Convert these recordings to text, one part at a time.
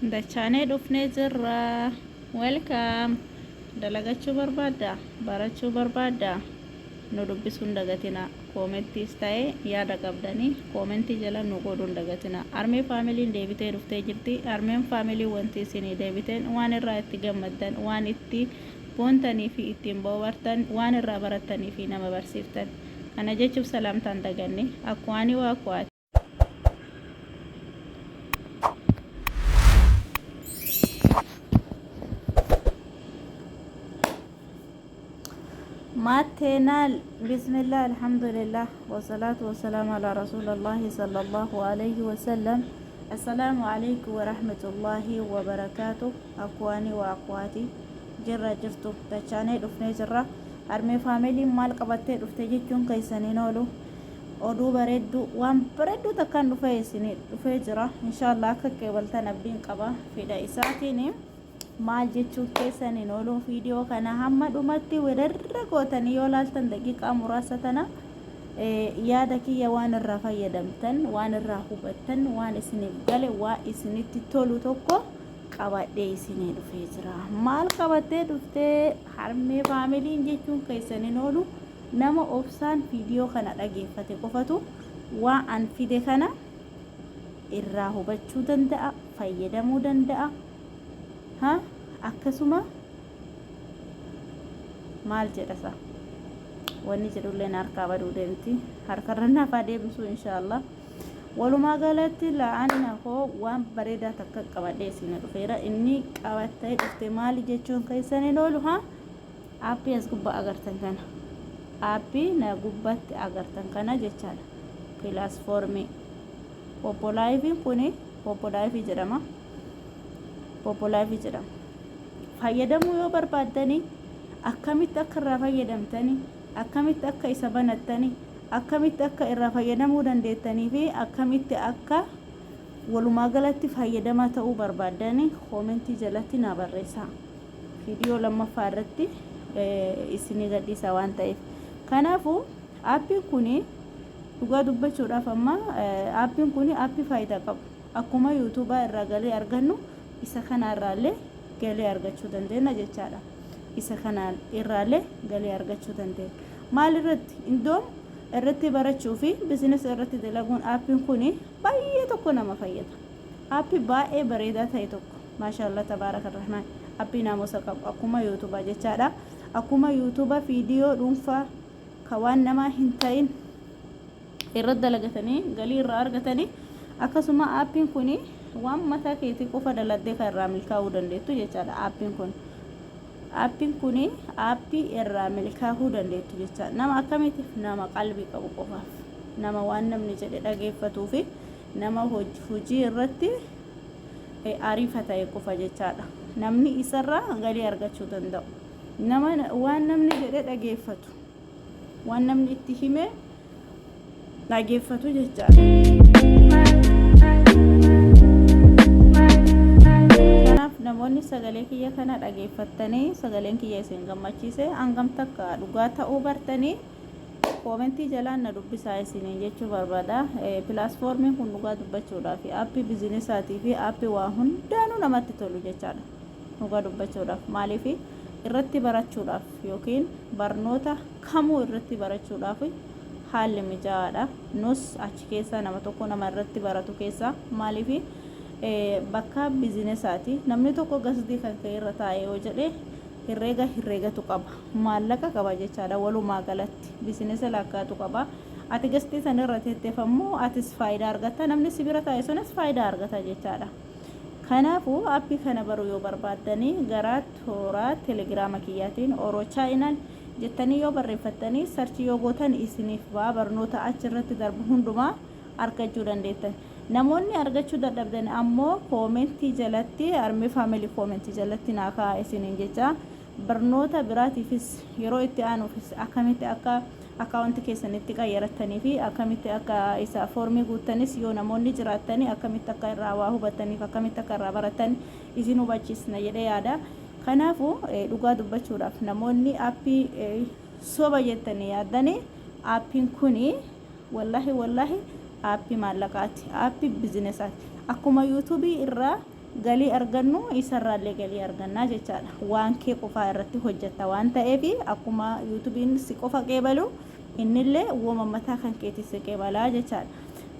Dachaanee dhufnee jirra. Welcome. Dalagachuu barbaaddaa? Barachuu barbaaddaa? Nu dubbisuu hin dagatinaa. Koomenttiis ta'e yaada qabdanii koomentii jala nu qooduu hin dagatinaa. Armee faamiliin deebitee dhuftee jirti. Armeen faamilii wanti isinii deebiteen waan irraa itti gammaddan, waan itti boontanii fi ittiin boobartan, waan irraa barattanii fi nama barsiiftan. Kana jechuuf salaamtaa hin daganne. Akkuwaanii waa akkuwaati. Maatteenaal bismillah alhamdulillah wasalaatu wasalaamu alaa rasuulillaahi sallallahu alayhi wasallam assalaamu alaykum warahmatullaahi wabarakaatu akwaanii wa akwaati jirra jirtu dachaanee dhufnee jirra harmee faamiliin maal qabattee dhufte jechuun keessan hin oolu Oduu bareedduu waan bareedduu takkaan dhufee isinii dhufee jira inshaallah akka qeebaltan abdiin qaba fedha isaatiin maal jechuun keessan hin oolu viidiyoo kana hamma dhumatti weerarra gootanii yoo laaltan daqiiqaa muraasa tana yaada kiyya waan irraa fayyadamtan waan irraa hubattan waan isiniif gale waa isinitti tolu tokko qabadhee isinii dhufee jira maal qabattee dhuftee harmee faamiliin jechuun keessan hin oolu Nama obsaan video kana dhageeffate qofatu waa an fide kana irraa hubachuu danda'a, fayyadamuu danda'a. Ha akkasuma maal jedha sa wanni jedhulleen harkaa baduu deemti harkarra naaf haa deebisuu inshaallah. Walumaa galatti la'anna koo waan bareedaa takka qabadhee isin dhufeera inni qabattee dhufte maali jechuun keessan hin oolu haa Aappii as gubbaa agartan kana. Aappii na gubbatti agartan kana jechaadha. Pilaasfoormii. Pooppoolaayifiin kuni pooppoolaayifii jedhama. Pooppoolaayifii jedhama. Fayyadamuu yoo barbaaddani akkamitti akka irraa fayyadamtani, akkamitti akka isa banattani, akkamitti akka irraa fayyadamuu dandeettanii fi akkamitti akka walumaa galatti fayyadamaa ta'uu barbaaddani koomentii jalatti naa barreessaa. Viidiyoo lammaffaa irratti isinii gadhiisa waan ta'eef. Kanaafuu aappiin kun dhugaa dubbachuudhaaf amma aappiin kun aappii faayidaa qabu. Akkuma yuutuubaa irraa galii argannu isa kana irraallee galii argachuu dandeenya jechaadha. Isa kana irraallee galii argachuu dandeenya. Maal irratti? Indoom irratti barachuu fi bizinesa irratti dalaguun aappiin kun baay'ee tokko nama fayyada. Aappii baay'ee bareedaa ta'e tokko. Maashaallah tabaaraka rahmaan appii naamusa qabu akkuma yuutuba jechaadha akkuma yuutuba fiidiyoo dhuunfaa ka waan namaa hin ta'in irra dalagatanii galii irraa argatanii akkasuma appiin kun waan mataa keetii qofa daladdee kan irraa milkaa'uu dandeettu jechaadha appiin kun appiin kun appii irraa milkaa'uu dandeettu jecha nama akkamiitiif nama qalbii qabu qofaaf nama waan namni jedhe dhageeffatuu fi nama hojii irratti ariifa ta'e qofa jechaadha. Namni isarraa galii argachuu danda'u. Nama waan namni jedhe dhageeffatu. Waan namni itti hime dhageeffatu jechaadha. Kanaaf namoonni sagalee kiyya kana dhageeffattanii sagaleen kiyya isin gammachiise hangam takka dhugaa ta'uu bartanii Koomentii jalaan na dubbisaa isiniin jechuu barbaada. Pilaasfoormiin kun dhugaa dubbachuudhaaf aappii bizinesaatii fi aappii waa hundaanuu namatti tolu jechaadha. Dhugaa dubbachuudhaaf maaliif irratti barachuudhaaf yookiin barnoota kamuu irratti barachuudhaaf haalli mijaa'aadha. Nus achi keessaa nama tokko nama irratti baratu keessaa maaliif bakka bizinesaati. Namni tokko gasdii kan ka'e irra taa'e yoo jedhe herreega herreegatu qaba. Maallaqa qaba jechaadha walumaa galatti. Bisinesa lakkaatu qaba. Ati gastii san irra teetteef ammoo atis faayidaa argatta namni si bira taa'e sunis faayidaa argata jechaadha. Kanaafuu appii kana baruu yoo barbaaddanii gara toora telegiraama kiyyaatiin Oro Channel jettanii yoo barreeffattanii sarchi yoo gootan isiniif ba'a barnoota achi irratti darbu hundumaa argachuu dandeettan. Namoonni argachuu dadhabdan ammoo koomentii jalatti Armee Family koomentii jalatti naa kaa'aa isiniin jecha. Barnoota biraatiifis yeroo itti aanuufis akkamitti akka akkaawunti keessanitti qayyarattanii fi akkamitti akka isa foormii guuttanis yoo namoonni jiraattani akkamitti akka irraa waa hubattaniif akkamitti akka irraa barattan isin hubachiisna jedhee yaada. Kanaafuu dhugaa dubbachuudhaaf namoonni aappii soba jettanii yaaddanii aappiin kuni Wallahi wallahi aappii maallaqaati aappii bizinesaati akkuma yuutuubii irraa galii argannu isarraallee galii argannaa jechaadha. Waan kee qofaa irratti hojjetta waan ta'eef akkuma yuutubiin si qofa qeebalu innillee woma mataa kan keetii si qeebalaa jechaadha.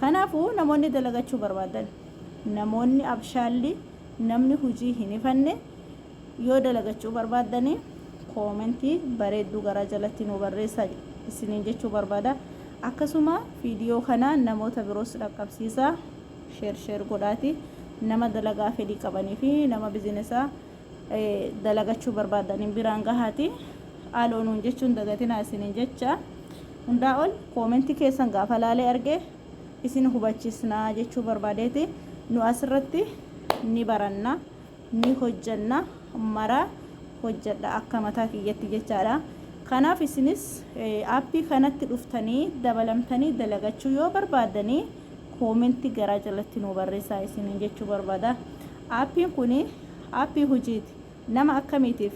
Kanaafuu namoonni dalagachuu barbaadan namoonni abshaalli namni hujii hin hifanne yoo dalagachuu barbaaddanii koomentii bareedduu garaa jalatti nuu barreessaa isiniin jechuu barbaada. Akkasuma viidiyoo kana namoota biroos dhaqqabsiisaa share share godhaati nama dalagaa fedhii qabanii fi nama bizinesaa dalagachuu barbaadaniin biraan gahaati. Aloo nuun jechuun dagatinaa isiniin jecha. Hundaa ol koomentii keessan gaafa laalee arge isin hubachisnaa jechuu barbaadeeti. Nu asirratti ni baranna. Ni hojjanna mara hojjadha akka mataa kiyyatti jechaadha. Kanaaf isinis aappii kanatti dhuftanii dabalamtanii dalagachuu yoo barbaaddanii koomenti garaa jalatti nuu barreessaa isiniin jechuu barbaada. Aappiin kun aappii hojiiti. Nama akkamiitiif?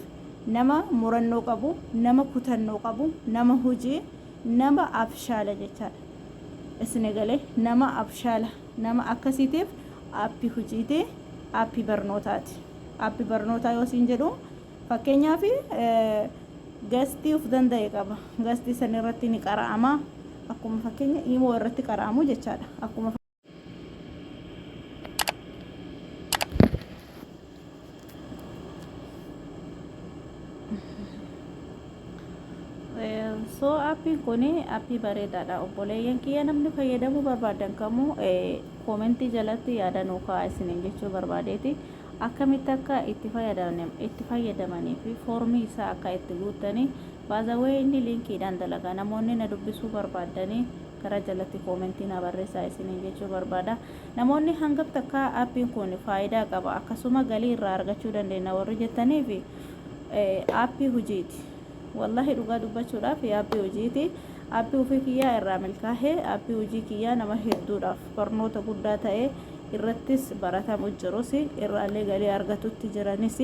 Nama murannoo qabu, nama kutannoo qabu, nama hojii, nama abshaala jechaadha. Isin galee nama abshaala nama akkasiitiif aappii hojiiti. Aappii barnootaati. Aappii barnootaa yoo siin jedhu fakkeenyaaf gastii of danda'e qaba. Gastii san irratti ni qara'ama. Akkuma fakkeenya imoo irratti qara'amu jechaadha. Akkuma So aappiin kun aappii bareedaadha obboleeyyan kiyya namni fayyadamuu barbaadan kamuu koomentii jalatti yaada nuu kaa'aa isiniin jechuu barbaadeeti akkamitti akka itti itti fayyadamanii fi foormii isaa akka itti guuttanii baazawee inni liinkiidhaan dalaga namoonni na dubbisuu barbaaddanii gara jalatti koomentii naa barreessaa isiniin jechuu barbaada namoonni hangam takka aappiin kun faayidaa qaba akkasuma galii irraa argachuu dandeenya warri jettanii fi aappii hojiiti Wallahi dhugaa dubbachuudhaaf aappii hojiiti. Aappii ofii kiyyaa irraa milkaahe, aappii hojii kiyyaa nama hedduudhaaf barnoota guddaa ta'e irrattis baratamu jirus irraallee galii argatutti jiranis.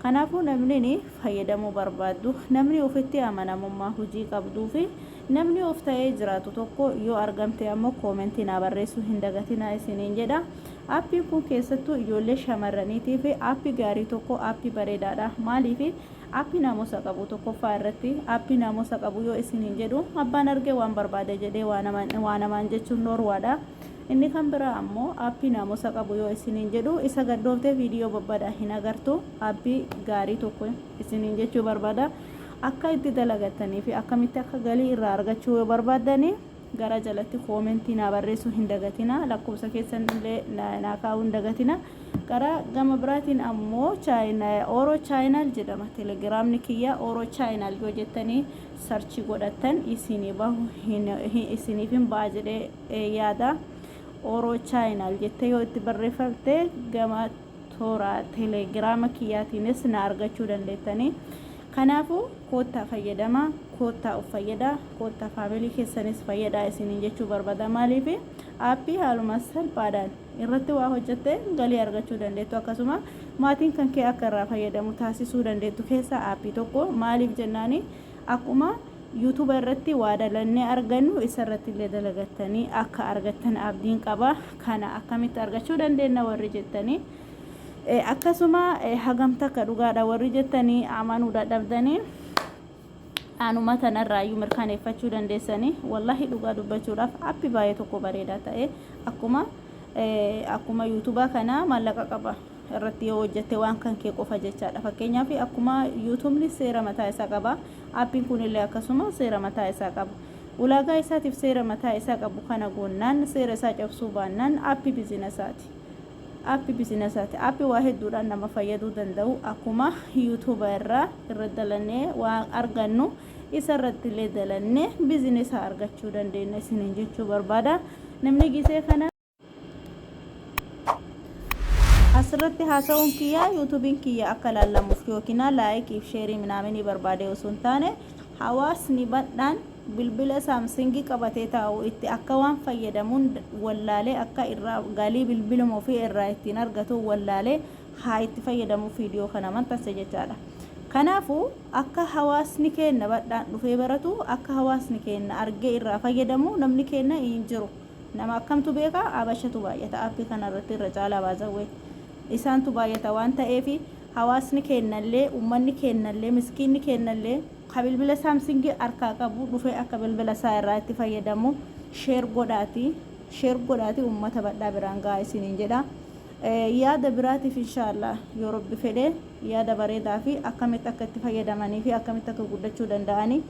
Kanaafuu namni fayyadamuu barbaaddu, namni ofitti amanamummaa hojii qabduu fi namni of ta'ee jiraatu tokko yoo argamte ammoo koomentii naa barreessuu hin dagatinaa isiniin jedha. Aappiin kun keessattuu ijoollee shamarraniitiif aappii gaarii tokko aappii bareedaadha. Maaliif? App naamusa qabu tokkoffaa irratti app naamusa qabu yoo isiniin jedhu abbaan arge waan barbaade jedhee waa namaan jechuun noorwaadha. Inni kan biraa ammoo app naamusa qabu yoo isiniin jedhu isa gaddooftee viidiyoo babbadaa hin agartu aappii gaarii tokko isiniin jechuu barbaada. Akka itti dalagattanii fi akkamitti akka galii irraa argachuu yoo barbaaddanii gara jalatti koomentii naa barreessuu hin dagatina lakkoofsa keessan illee naa kaa'uu hin dagatina gara gama biraatiin ammoo Oro Channel jedhama telegiraamni kiyya Oro Channel yoo jettanii sarchii godhattan isinii bahu isiniif hin ba'a jedhee yaada. Oro Channel jettee yoo itti barreeffamte gama toora telegiraama kiyyaatiinis na argachuu dandeettanii. Kanaafuu koottaa fayyadamaa, koottaa of fayyadaa, koottaa faamilii keessanis fayyadaa isiniin jechuu barbaada. Maaliif aappii haaluma salphaadhaan irratti waa hojjattee galii argachuu dandeettu akkasuma maatiin kan kee akka irraa fayyadamu taasisuu dandeettu keessaa aappii tokko maaliif jennaani akkuma yuutuuba irratti waa dalannee argannu isa irratti illee dalagattanii akka argattan abdiin qaba. Kana akkamitti argachuu dandeenya warri jettanii akkasuma hagam takka dhugaadha warri jettanii amanuu dadhabdanii anuma tanarraayyuu mirkaneeffachuu dandeessanii wallahi dhugaa dubbachuudhaaf appi baay'ee tokko bareedaa ta'e akkuma akkuma yuutubaa kana maallaqa qaba irratti yoo hojjette waan kan kee qofa jechaadha. Fakkeenyaaf akkuma yuutubni seera mataa isaa qaba appiin kunillee akkasuma seera mataa isaa qaba. Ulaagaa isaatiif seera mataa isaa qabu kana goonnaan seera isaa cabsuu baannaan appii bizinesaati. App bizinasaati. App waa hedduudhaan nama fayyaduu danda'u akkuma YouTube irraa irra dalannee waa argannu isa irratti illee dalannee bizinesa argachuu dandeenya isiniin jechuu barbaada. Namni gisee kana asirratti haasa'uun kiyya yuutuubiin kiyya akka laallamuuf yookiin laayikiif sheerii minaaminii barbaadee osoo hin taane hawaasni bal'aan bilbila saamsingii qabatee taa'u itti akka waan fayyadamuun wallaalee akka irraa galii bilbiluma ofii irraa ittiin argatu wallaalee haa itti fayyadamuuf viidiyoo kana maxxanse jechaadha. Kanaafuu akka hawaasni keenna bal'aan dhufee baratu akka hawaasni keenna argee irraa fayyadamu namni keenna hin jiru. Nama akkamtu beeka abashatu baay'ata aappii kana irratti irra caalaa baazawwee. Isaantu baay'ata waan ta'eef, hawaasni keennallee, ummanni keennallee, miskiinni keennallee ka bilbila Samsung harkaa qabu dhufee akka bilbila isaa irraa itti fayyadamu share godhaati, share godhaati ummata badhaa biraan gahaa isiniin jedha. Yaada biraatiif, inshaallah, yoo Rabbi fedhe, yaada bareedaa fi akkamitti akka itti fayyadamanii fi akkamitti akka guddachuu danda'anii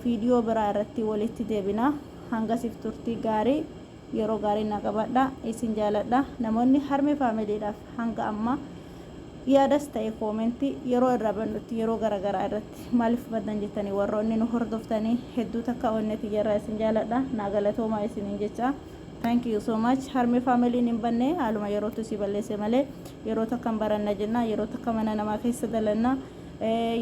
viidiyoo biraa irratti walitti deebina. Hangasiif turtii gaarii, yeroo gaarii naa qabadha. Isin jaaladha. Namoonni Harmee Familydhaaf hanga ammaa yaadas ta'e koomentii yeroo irraa bannutti, yeroo garaagaraa irratti maaliif baddan jettanii warroonni nu hordoftanii, hedduu takka onnee tiyyarraa isin jaaladha. Naa galatoomaa isiniin jecha. Thank you so much. Harmee Familyn hin banne, haaluma yerootu si balleesse malee. Yeroo takka hin baranna jenna, yeroo takka mana namaa keessa dalanna,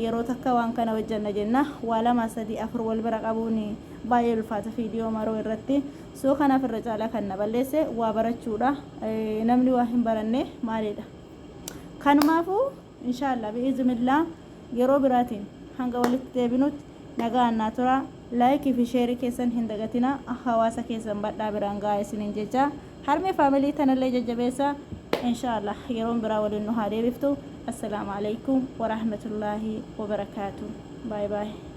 yeroo takka waan kana hojjanna jenna. Waa lama, sadii, afur wal bira qabuun baay'ee ulfaata viidiyoo maroo irratti. So kanaaf irra caalaa kan na balleesse waa barachuudha. Namni waa hin baranne maalidha? Kanumaafuu, inshaallah, bi'iznillah, yeroo biraatiin hanga walitti deebinutti nagaan naa tura. Like fi share keessan hin dagatina. Hawaasa keessan badhaa biraan gahaa isiniin jecha. Harmee Family tanallee jajjabeessa. Inshaallah, yeroon biraa waliin nu haa deebiftu. Assalaamu alaikum warahmatullaahi wabarakaatu. Bye bye.